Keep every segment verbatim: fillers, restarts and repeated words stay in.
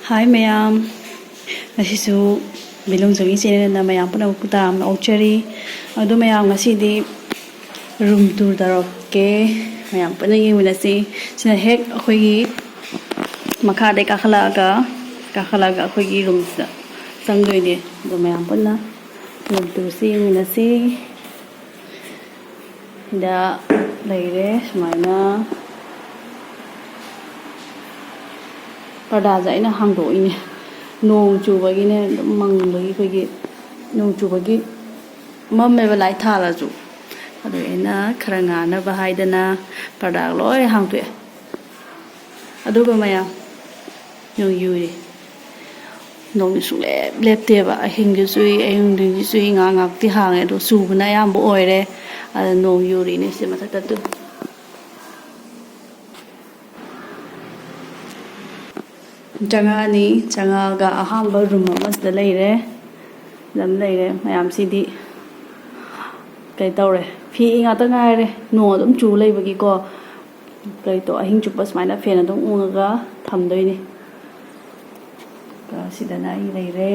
ꯍꯥꯏ ꯃꯌꯥꯝ, ꯉꯁꯤꯁꯨ ꯕꯤꯂꯨꯡꯖꯝꯒꯤ ꯆꯦꯅꯦꯜꯅ ꯃꯌꯥꯝ ꯄꯨꯝꯅꯃꯛꯄꯨ ꯇꯔꯥꯝꯅ ꯑꯣꯛꯆꯔꯤ꯫ ꯑꯗꯨ ꯃꯌꯥꯝ, ꯉꯁꯤꯗꯤ ꯔꯨꯝ ꯇꯨꯔ ꯇꯧꯔꯛꯀꯦ꯫ ꯃꯌꯥꯝ ꯄꯨꯟꯅ ꯌꯦꯡꯃꯤꯟꯅꯁꯤ꯫ ꯁꯤꯅ ꯍꯦꯛ ꯑꯩꯈꯣꯏꯒꯤ ꯃꯈꯥꯗꯩ ꯀꯥꯈꯠꯂꯛꯑꯒ, ꯀꯥꯈꯠꯂꯛꯑꯒ ꯑꯩꯈꯣꯏꯒꯤ ꯔꯨꯝꯁꯤꯗ ꯆꯪꯗꯣꯏꯅꯦ꯫ ꯑꯗꯣ ꯃꯌꯥꯝ ꯄꯨꯟꯅ ꯔꯨꯝ ꯇꯨꯔꯁꯤ ꯌꯦꯡꯃꯤꯟꯅꯁꯤ꯫ ꯁꯤꯗ ꯂꯩꯔꯦ ꯁꯨꯃꯥꯏꯅ꯫ ꯄꯔꯗꯥꯁꯦ ꯑꯩꯅ ꯍꯥꯡꯗꯣꯛꯏꯅꯦ, ꯅꯣꯡ ꯆꯨꯕꯒꯤꯅꯦ, ꯑꯗꯨꯝ ꯃꯪꯕꯒꯤ, ꯑꯩꯈꯣꯏꯒꯤ ꯅꯣꯡ ꯆꯨꯕꯒꯤ ꯃꯝꯃꯦꯕ ꯂꯥꯏꯠ ꯊꯥꯜꯂꯁꯨ꯫ ꯑꯗꯨ ꯑꯩꯅ ꯈꯔ ꯉꯥꯟꯅꯕ ꯍꯥꯏꯗꯅ ꯄꯔꯗꯥ ꯂꯣꯏ ꯍꯥꯡꯗꯣꯛꯑꯦ꯫ ꯑꯗꯨꯒ ꯃꯌꯥꯝ, ꯅꯣꯡ ꯌꯨꯔꯤ꯫ ꯅꯣꯡꯗꯤ ꯁꯨꯡꯂꯦꯞ ꯂꯦꯞꯇꯦꯕ꯫ ꯑꯍꯤꯡꯁꯨ ꯆꯨꯏ, ꯑꯌꯨꯛ ꯅꯨꯡꯊꯤꯟꯁꯨ ꯆꯨꯏ, ꯉꯥꯏꯍꯥꯛ ꯉꯥꯏꯍꯥꯛꯇꯤ ꯍꯥꯡꯉꯦ, ꯑꯗꯣ ꯆꯨꯕꯅ ꯑꯌꯥꯝꯕ ꯑꯣꯏꯔꯦ꯫ ꯑꯗ ꯅꯣꯡ ꯌꯨꯔꯤꯅꯦ ꯁꯤ ꯃꯊꯛꯇ ꯇꯨ꯫ ꯆꯪꯉꯛꯑꯅꯤ꯫ ꯆꯪꯉꯛꯑꯒ ꯑꯍꯥꯟꯕ ꯔꯨꯝ ꯑꯃꯁꯤꯗ ꯂꯩꯔꯦ꯫ ꯑꯗꯨꯝ ꯂꯩꯔꯦ꯫ ꯃꯌꯥꯝꯁꯤꯗꯤ ꯀꯩ ꯇꯧꯔꯦ, ꯐꯤ ꯉꯥꯛꯇ ꯉꯥꯏꯔꯦ, ꯅꯣꯡ ꯑꯗꯨꯝ ꯆꯨ ꯂꯩꯕꯒꯤꯀꯣ꯫ ꯀꯩ ꯇꯧ, ꯑꯍꯤꯡ ꯆꯨꯞꯄ ꯁꯨꯃꯥꯏꯅ ꯐꯦꯟ ꯑꯗꯨꯝ ꯎꯪꯉꯒ ꯊꯝꯗꯣꯏꯅꯤ꯫ ꯁꯤꯗꯅ ꯑꯩ ꯂꯩꯔꯦ꯫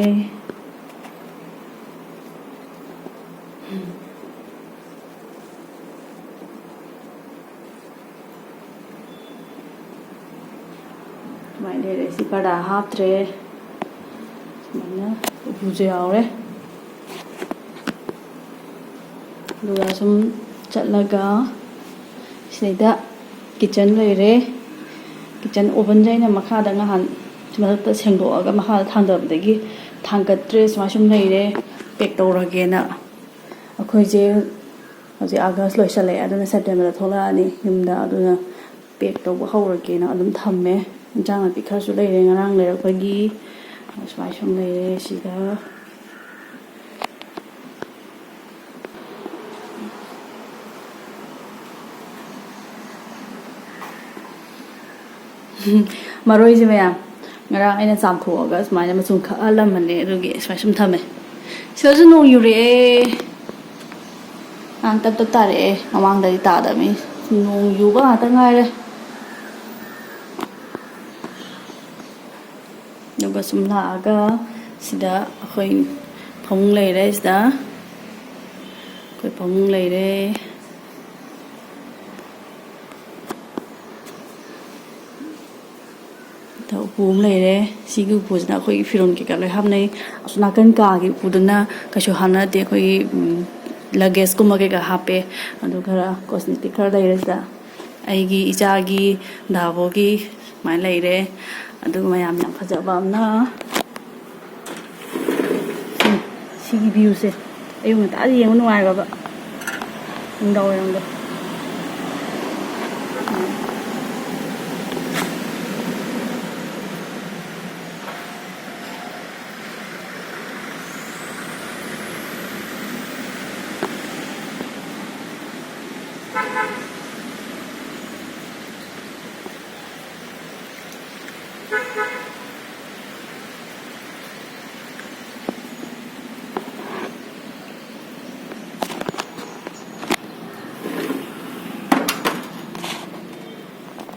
ꯁꯨꯃꯥꯏꯅ ꯂꯩꯔꯦ꯫ ꯁꯤ ꯄꯔꯗꯥ ꯍꯥꯞꯇ꯭ꯔꯦ꯫ ꯁꯨꯃꯥꯏꯅ ꯎꯄꯨꯁꯨ ꯌꯥꯎꯔꯦ꯫ ꯑꯗꯨꯒ ꯁꯨꯝ ꯆꯠꯂꯒ ꯁꯤꯗꯩꯗ ꯀꯤꯠꯆꯟ ꯂꯩꯔꯦ꯫ ꯀꯤꯠꯆꯟ ꯑꯣꯚꯟꯁꯦ ꯑꯩꯅ ꯃꯈꯥꯗ ꯉꯍꯥꯟ ꯃꯊꯛꯇ ꯁꯦꯡꯗꯣꯛꯑꯒ ꯃꯈꯥꯗ ꯊꯥꯡꯊꯕꯗꯒꯤ ꯊꯥꯡꯒꯠꯇ꯭ꯔꯦ꯫ ꯁꯨꯃꯥꯏ ꯁꯨꯝ ꯂꯩꯔꯦ꯫ ꯄꯦꯛ ꯇꯧꯔꯒꯦꯅ꯫ ꯑꯩꯈꯣꯏꯁꯦ ꯍꯧꯖꯤꯛ ꯑꯥꯒꯁ ꯂꯣꯏꯁꯜꯂꯛꯑꯦ, ꯑꯗꯨꯅ ꯁꯦꯞꯇꯦꯝꯕꯔꯗ ꯊꯣꯛꯂꯛꯑꯅꯤ ꯌꯨꯝꯗ꯫ ꯑꯗꯨꯅ ꯄꯦꯛ ꯇꯧꯕ ꯍꯧꯔꯒꯦꯅ ꯑꯗꯨꯝ ꯊꯝꯃꯦ꯫ ꯏꯟꯁꯥꯡ ꯅꯥꯄꯤ ꯈꯔꯁꯨ ꯂꯩꯔꯦ ꯉꯔꯥꯡ ꯂꯩꯔꯛꯄꯒꯤ꯫ ꯁꯨꯃꯥꯏ ꯁꯨꯝ ꯂꯩꯔꯦ ꯁꯤꯗ꯫ ꯃꯔꯣꯏꯁꯦ ꯃꯌꯥꯝ, ꯉꯔꯥꯡ ꯑꯩꯅ ꯆꯥꯝꯊꯣꯛꯑꯒ ꯁꯨꯃꯥꯏꯅ ꯃꯆꯨꯝ ꯈꯛꯍꯜꯂꯝꯕꯅꯦ, ꯑꯗꯨꯒꯤ ꯁꯨꯃꯥꯏ ꯁꯨꯝ ꯊꯝꯃꯦ꯫ ꯁꯤꯗꯁꯨ ꯅꯣꯡ ꯌꯨꯔꯛꯑꯦ꯫ ꯉꯔꯥꯡ ꯇꯞ ꯇꯞ ꯇꯥꯔꯛꯑꯦ, ꯃꯃꯥꯡꯗꯗꯤ ꯇꯥꯗꯕꯅꯤ꯫ ꯅꯣꯡ ꯌꯨꯕ ꯉꯥꯛꯇ ꯉꯥꯏꯔꯦ꯫ ꯑꯗꯨꯒ ꯁꯨꯝ ꯂꯥꯛꯑꯒ ꯁꯤꯗ ꯑꯩꯈꯣꯏ ꯐꯃꯨꯡ ꯂꯩꯔꯦ꯫ ꯁꯤꯗ ꯑꯩꯈꯣꯏ ꯐꯃꯨꯡ ꯂꯩꯔꯦ꯫ ꯎꯄꯨ ꯑꯃ ꯂꯩꯔꯦ꯫ ꯁꯤꯒꯤ ꯎꯄꯨꯁꯤꯅ ꯑꯩꯈꯣꯏꯒꯤ ꯐꯤꯔꯣꯜ ꯀꯩꯀꯥ ꯂꯣꯏ ꯍꯥꯞꯅꯩ꯫ ꯑꯁꯣꯝ ꯅꯥꯀꯟ ꯀꯥꯒꯤ ꯎꯄꯨꯗꯨꯅ ꯀꯩꯁꯨ ꯍꯥꯞꯅꯗꯦ꯫ ꯑꯩꯈꯣꯏꯒꯤ, ꯎꯝ, luggage ꯀꯨꯝꯕ ꯀꯩꯀꯥ ꯍꯥꯞꯄꯦ꯫ ꯑꯗꯨ ꯈꯔ cosmetic ꯈꯔ ꯂꯩꯔꯦ ꯁꯤꯗ꯫ ꯑꯩꯒꯤ, ꯏꯆꯥꯒꯤ, ꯗꯥꯕꯣꯒꯤ ꯁꯨꯃꯥꯏꯅ ꯂꯩꯔꯦ꯫ ꯑꯗꯨꯒ ꯃꯌꯥꯝ ꯌꯥꯝ ꯐꯖꯕ ꯑꯃꯅ ꯁꯤ, ꯁꯤꯒꯤ viewꯁꯦ ꯑꯌꯨꯛ ꯉꯟꯇꯥꯗ ꯌꯦꯡꯕ ꯅꯨꯡꯉꯥꯏꯈ꯭ꯔꯕ, ꯅꯨꯡꯗꯥꯡ ꯋꯥꯏꯔꯝꯗꯣ꯫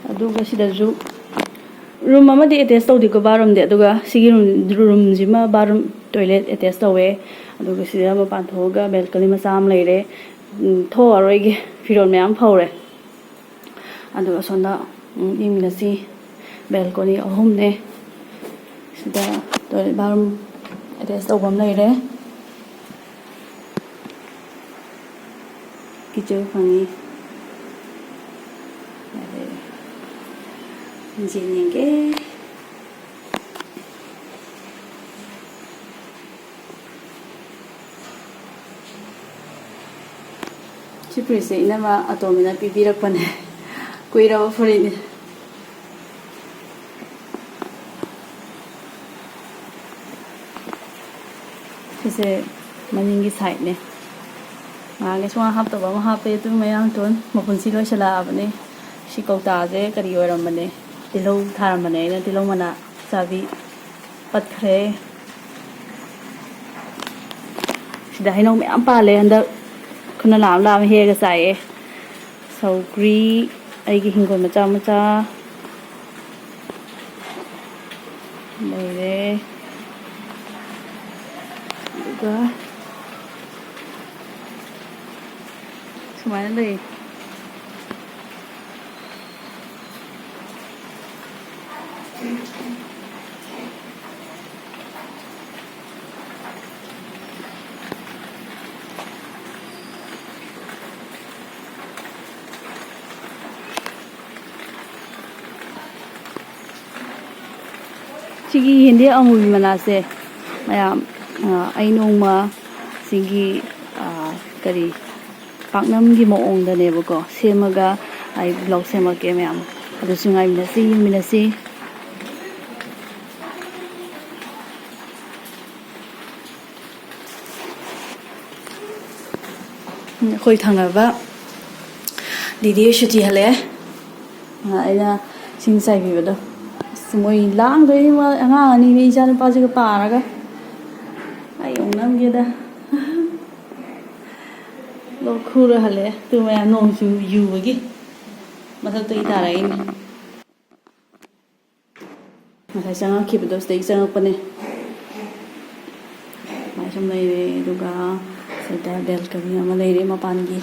ꯑꯗꯨꯒ ꯁꯤꯗꯁꯨ room ꯑꯃꯗꯤ attach ꯇꯧꯗꯦꯀꯣ, bathroomꯗꯤ꯫ ꯑꯗꯨꯒ ꯁꯤꯒꯤ room, roomꯁꯤꯃ bathroom toilet attach ꯇꯧꯋꯦ꯫ ꯑꯗꯨꯒ ꯁꯤꯗ ꯃꯄꯥꯟ ꯊꯣꯛꯑꯒ balcony ꯃꯆꯥ ꯑꯃ ꯂꯩꯔꯦ꯫ ꯎꯝ, ꯊꯣꯛꯑꯔꯣꯏꯒꯦ, ꯐꯤꯔꯣꯜ ꯃꯌꯥꯝ ꯐꯧꯔꯦ꯫ ꯑꯗꯨꯒ ꯑꯁꯣꯝꯗ, ꯎꯝ, ꯌꯦꯡꯃꯤꯟꯅꯁꯤ, balcony ꯑꯍꯨꯝꯅꯦ꯫ ꯁꯤꯗ toilet bathroom attach ꯇꯧꯕ ꯑꯃ ꯂꯩꯔꯦ꯫ Kitchen ꯐꯪꯉꯤ꯫ ꯌꯥꯔꯦ꯫ ꯌꯦꯡꯒꯦ꯫ ꯁꯤ ꯐꯨꯔꯤꯠꯁꯦ ꯏꯅꯝꯃ ꯑꯇꯣꯝꯕꯤꯅ ꯄꯤꯕꯤꯔꯛꯄꯅꯦ꯫ ꯀꯨꯏꯔꯕ ꯐꯨꯔꯤꯠꯅꯤ꯫ ꯁꯤꯁꯦ ꯃꯅꯤꯡꯒꯤ sideꯅꯦ꯫ ꯉꯍꯥꯟꯒꯩ ꯁꯨꯡꯍꯥꯞ ꯍꯥꯞꯇꯕ ꯑꯃ ꯍꯥꯞꯄꯦ, ꯑꯗꯨ ꯃꯌꯥꯡꯇꯣꯟ ꯃꯄꯨꯟꯁꯤ ꯂꯣꯏꯁꯤꯜꯂꯛꯑꯕꯅꯦ꯫ ꯁꯤ ꯀꯧꯇꯥꯁꯦ ꯀꯔꯤ ꯑꯣꯏꯔꯝꯕꯅꯦ? ꯇꯤꯜꯍꯧ ꯊꯥꯔꯝꯕꯅꯦ ꯑꯩꯅ, ꯇꯤꯜꯍꯧ ꯃꯅꯥ ꯆꯥꯕꯤ ꯄꯠꯈ꯭ꯔꯦ꯫ ꯁꯤꯗ ꯍꯩꯅꯧ ꯃꯌꯥꯝ ꯄꯥꯜꯂꯦ ꯍꯟꯗꯛ꯫ ꯈꯨꯅ ꯂꯥꯝ ꯂꯥꯝ ꯍꯦꯛꯑꯒ ꯆꯥꯏꯌꯦ꯫ ꯁꯧꯒ꯭ꯔꯤ, ꯑꯩꯒꯤ ꯍꯤꯡꯒꯣꯜ ꯃꯆꯥ ꯃꯆꯥ ꯂꯩꯔꯦ꯫ ꯁꯨꯃꯥꯏꯅ ꯂꯩ꯫ ꯁꯤꯒꯤ ꯌꯦꯟꯗꯦꯝ ꯑꯃꯨꯕꯤ ꯃꯅꯥꯁꯦ ꯃꯌꯥꯝ, ꯑ, ꯑꯩ ꯅꯣꯡꯃ ꯁꯤꯒꯤ, ꯑ, ꯀꯔꯤ, ꯄꯥꯛꯅꯝꯒꯤ ꯃꯑꯣꯡꯗꯅꯦꯕꯀꯣ ꯁꯦꯝꯃꯒ ꯑꯩ ꯕ꯭ꯂꯣꯛ ꯁꯦꯝꯃꯛꯀꯦ ꯃꯌꯥꯝ꯫ ꯑꯗꯨꯁꯨ ꯉꯥꯏꯃꯤꯟꯅꯁꯤ, ꯌꯦꯡꯃꯤꯟꯅꯁꯤ꯫ ꯑꯩꯈꯣꯏ ꯊꯪꯅꯕ ꯗꯤꯗꯤ ꯁꯨꯇꯤ ꯍꯜꯂꯛꯑꯦ꯫ ꯑꯩꯅ ꯏꯁꯤꯡ ꯆꯥꯏꯕꯤꯕꯗꯣ꯫ ꯑꯁ, ꯃꯣꯏ ꯂꯥꯡꯗꯣꯏꯅꯤ, ꯃꯥ ꯑꯉꯥꯡ ꯑꯅꯤꯅꯦ, ꯏꯆꯥ ꯅꯨꯄꯥꯁꯤꯒ ꯄꯥꯔꯒ꯫ ꯑꯩ ꯑꯃꯨꯛ ꯅꯝꯒꯦꯗ꯫ ꯂꯣꯛ ꯈꯨꯔ ꯍꯜꯂꯛꯑꯦ꯫ ꯇꯨ ꯃꯌꯥꯝ ꯅꯣꯡ ꯆꯨ ꯌꯨꯕꯒꯤ ꯃꯊꯛꯇꯒꯤ ꯇꯥꯔꯛꯏꯅꯦ꯫ ꯉꯁꯥꯏ ꯆꯪꯉꯛꯈꯤꯕꯗꯣ ꯁꯤꯗꯒꯤ ꯆꯪꯉꯛꯄꯅꯦ꯫ ꯁꯨꯃꯥꯏꯅ ꯁꯨꯝ ꯂꯩꯔꯦ, ꯑꯗꯨꯒ ꯁꯤꯗ ꯕꯦꯜꯀꯅꯤ ꯑꯃ ꯂꯩꯔꯦ ꯃꯄꯥꯟꯒꯤ꯫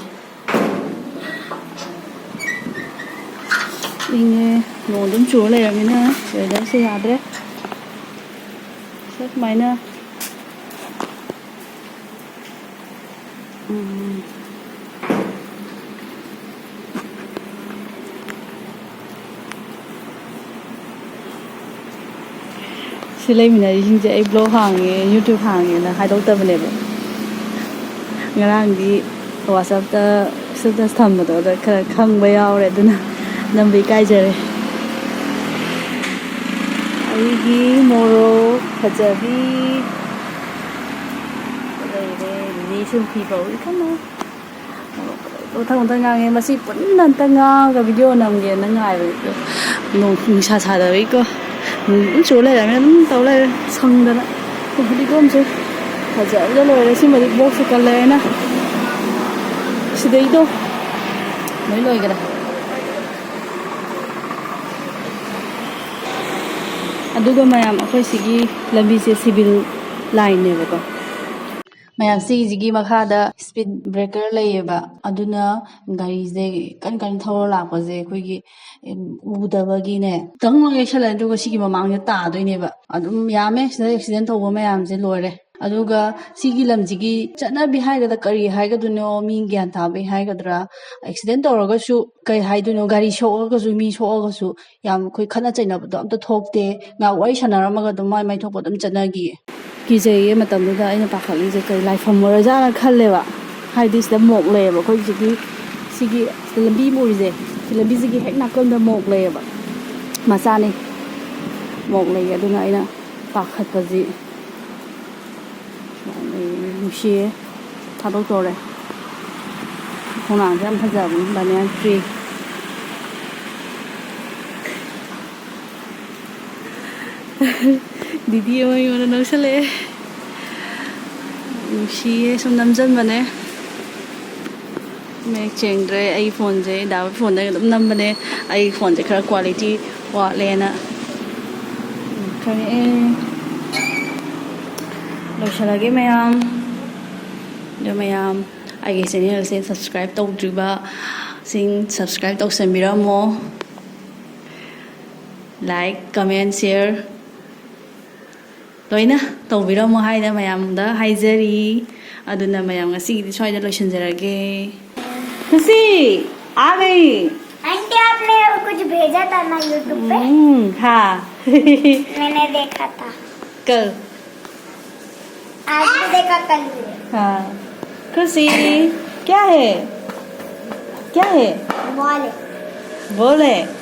ꯏꯪꯉꯦ, ꯅꯣꯡ ꯑꯗꯨꯝ ꯆꯨꯔ ꯂꯩꯔꯕꯅꯤꯅ ꯋꯦꯗꯔꯁꯦ ꯌꯥꯗ꯭ꯔꯦ꯫ ꯁꯨꯃꯥꯏꯅ ꯎꯝ꯫ ꯁꯤ ꯂꯩꯃꯤꯟꯅꯔꯤꯁꯤꯡꯁꯦ ꯑꯩ ꯕ꯭ꯂꯣꯛ ꯍꯥꯡꯉꯦ, ꯌꯨꯇ꯭ꯌꯨꯕ ꯍꯥꯡꯉꯦꯅ ꯍꯥꯏꯗꯣꯛꯇꯕꯅꯦꯕ꯫ ꯉꯔꯥꯡꯗꯤ ꯋꯥꯆꯞꯇ ꯁ꯭ꯇꯦꯇꯁ ꯊꯝꯕꯗꯣ ꯑꯗ ꯈꯔ ꯈꯪꯕ ꯌꯥꯎꯔꯦ, ꯑꯗꯨꯅ ꯅꯝꯕ ꯏꯀꯥꯏꯖꯔꯦ꯫ ꯑꯩꯒꯤ ꯃꯣꯔꯣꯛ ꯐꯖꯕꯤ ꯂꯩꯔꯦ꯫ ꯅꯦꯅꯦꯁꯨ ꯐꯤ ꯐꯧꯔꯤ ꯀꯟꯅ꯫ ꯃꯊꯪ ꯃꯊꯪ ꯉꯥꯡꯉꯦ꯫ ꯃꯁꯤ ꯄꯨꯟꯅ ꯑꯝꯇ ꯉꯥꯡꯉꯒ ꯚꯤꯗꯤꯑꯣ ꯅꯝꯒꯦꯅ ꯉꯥꯏꯕꯅꯤꯀꯣ꯫ ꯅꯣꯡ, ꯅꯨꯡꯁꯥ ꯁꯥꯗꯕꯩꯀꯣ꯫ ꯅꯣꯡ ꯑꯗꯨꯝ ꯆꯨ ꯂꯩꯔꯕꯅꯤꯅ ꯑꯗꯨꯝ ꯇꯧ ꯂꯩꯔꯦ ꯁꯪꯗꯅ꯫ ꯐꯗꯤꯒꯣꯝꯁꯦ ꯐꯖꯕꯗ ꯂꯣꯏꯔꯦ꯫ ꯁꯤꯃꯗꯤ ꯕꯣꯛꯁꯁꯨ ꯀꯜꯂꯦꯅ ꯁꯤꯗꯩꯗꯣ ꯂꯣꯏ ꯂꯣꯏꯈꯔꯦ꯫ ꯑꯗꯨꯒ ꯃꯌꯥꯝ, ꯑꯩꯈꯣꯏ ꯁꯤꯒꯤ ꯂꯝꯕꯤꯁꯦ ꯁꯤꯚꯤꯜ ꯂꯥꯏꯟꯅꯦꯕꯀꯣ꯫ ꯃꯌꯥꯝ, ꯁꯤꯒꯤꯁꯤꯒꯤ ꯃꯈꯥꯗ speed breaker ꯂꯩꯌꯦꯕ, ꯑꯗꯨꯅ ꯒꯥꯔꯤꯁꯦ ꯀꯟ ꯀꯟ ꯊꯧꯔ ꯂꯥꯛꯄꯁꯦ ꯑꯩꯈꯣꯏꯒꯤ, ꯎꯝ, ꯎꯗꯕꯒꯤꯅꯦ, ꯇꯪ ꯌꯩꯁꯜꯂꯦ ꯑꯗꯨꯒ ꯁꯤꯒꯤ ꯃꯃꯥꯡꯗ ꯇꯥꯗꯣꯏꯅꯦꯕ꯫ ꯑꯗꯨꯝ ꯌꯥꯝꯃꯦ ꯁꯤꯗ accident ꯇꯧꯕ ꯃꯌꯥꯝꯁꯦ, ꯂꯣꯏꯔꯦ꯫ ꯑꯗꯨꯒ ꯁꯤꯒꯤ ꯂꯝꯁꯤꯒꯤ ꯆꯠꯅꯕꯤ ꯍꯥꯏꯒꯗ꯭ꯔꯥ, ꯀꯔꯤ ꯍꯥꯏꯒꯗꯣꯏꯅꯣ, ꯃꯤ ꯒ꯭ꯌꯥꯟ ꯇꯥꯕꯩ ꯍꯥꯏꯒꯗ꯭ꯔꯥ, accident ꯇꯧꯔꯒꯁꯨ, ꯀꯩ ꯍꯥꯏꯗꯣꯏꯅꯣ, ꯒꯥꯔꯤ ꯁꯣꯛꯑꯒꯁꯨ, ꯃꯤ ꯁꯣꯛꯑꯒꯁꯨ, ꯌꯥꯝ ꯑꯩꯈꯣꯏ ꯈꯠꯅ ꯆꯩꯅꯕꯗꯣ ꯑꯝꯇ ꯊꯣꯛꯇꯦ꯫ ꯉꯥꯏꯍꯥꯛ ꯋꯥꯔꯤ ꯁꯥꯟꯅꯔꯝꯃꯒ ꯑꯗꯨꯝ ꯃꯥꯏ ꯃꯥꯏ ꯊꯣꯛꯄ ꯑꯗꯨꯝ ꯆꯠꯅꯈꯤꯌꯦ꯫ ꯀꯤꯖꯩꯌꯦ꯫ ꯃꯇꯝꯗꯨꯗ ꯑꯩꯅ ꯄꯥꯈꯠꯂꯤꯁꯦ ꯀꯔꯤ ꯂꯥꯏꯐꯝ ꯑꯣꯏꯔꯖꯥꯠꯅ ꯈꯜꯂꯦꯕ꯫ ꯍꯥꯏꯗꯤ ꯁꯤꯗ ꯃꯣꯛ ꯂꯩꯌꯦꯕ, ꯑꯩꯈꯣꯏ ꯍꯧꯖꯤꯛꯀꯤ ꯁꯤꯒꯤ ꯁꯤꯗ ꯂꯝꯕꯤ ꯑꯃ ꯎꯔꯤꯁꯦ, ꯁꯤ ꯂꯝꯕꯤꯁꯤꯒꯤ ꯍꯦꯛ ꯅꯥꯀꯟꯗ ꯃꯣꯛ ꯂꯩꯌꯦꯕ, ꯃꯆꯥꯅꯤ꯫ ꯃꯣꯛ ꯂꯩ꯫ ꯑꯗꯨꯅ ꯑꯩꯅ ꯄꯥꯈꯠꯄꯁꯤ꯫ ꯅꯨꯡꯁꯤꯌꯦ꯫ ꯊꯥꯗꯣꯛꯇꯣꯔꯦ꯫ ꯈꯣꯡꯅꯥꯡꯁꯦ ꯌꯥꯝ ꯐꯖꯕꯅꯤ, banana tree꯫ ꯗꯤꯗꯤ ꯑꯃ ꯑꯩꯉꯣꯟꯗ ꯅꯣꯛꯁꯜꯂꯛꯑꯦ꯫ ꯅꯨꯡꯁꯤꯌꯦ, ꯁꯨꯝ ꯅꯝꯖꯟꯕꯅꯦ꯫ ꯃꯌꯦꯛ ꯁꯦꯡꯗ꯭ꯔꯦ꯫ ꯑꯩ ꯐꯣꯟꯁꯦ ꯗꯥꯕꯣꯏ ꯐꯣꯟꯗꯒꯤ ꯑꯗꯨꯝ ꯅꯝꯕꯅꯦ꯫ ꯑꯩ ꯐꯣꯟꯁꯦ ꯈꯔ quality ꯋꯥꯠꯂꯦꯅ꯫ ꯈꯪꯉꯛꯑꯦ꯫ ꯂꯣꯏꯁꯤꯜꯂꯒꯦ ꯃꯌꯥꯝ꯫ ꯑꯗꯣ ꯃꯌꯥꯝ, ꯑꯩꯒꯤ channelꯁꯦ subscribe ꯇꯧꯗ꯭ꯔꯤꯕꯁꯤꯡ subscribe ꯇꯧꯁꯟꯕꯤꯔꯝꯃꯣ꯫ Like, comment, share ꯂꯣꯏꯅ ꯇꯧꯕꯤꯔꯝꯃꯣ ꯍꯥꯏꯅ ꯃꯌꯥꯝꯗ ꯍꯥꯏꯖꯔꯤ꯫ ꯑꯗꯨꯅ ꯃꯌꯥꯝ, ꯉꯁꯤꯒꯤꯗꯤ ꯁ꯭ꯋꯥꯏꯗ ꯂꯣꯏꯁꯤꯟꯖꯔꯒꯦ꯫ खुशी, आ गई। आंटी, आपने कुछ भेजा था ना YouTube पे? हम्म, हाँ। मैंने देखा था। कल। आज भी देखा, कल भी देखा। हाँ। खुशी, क्या है? क्या है? बॉल है। बॉल है?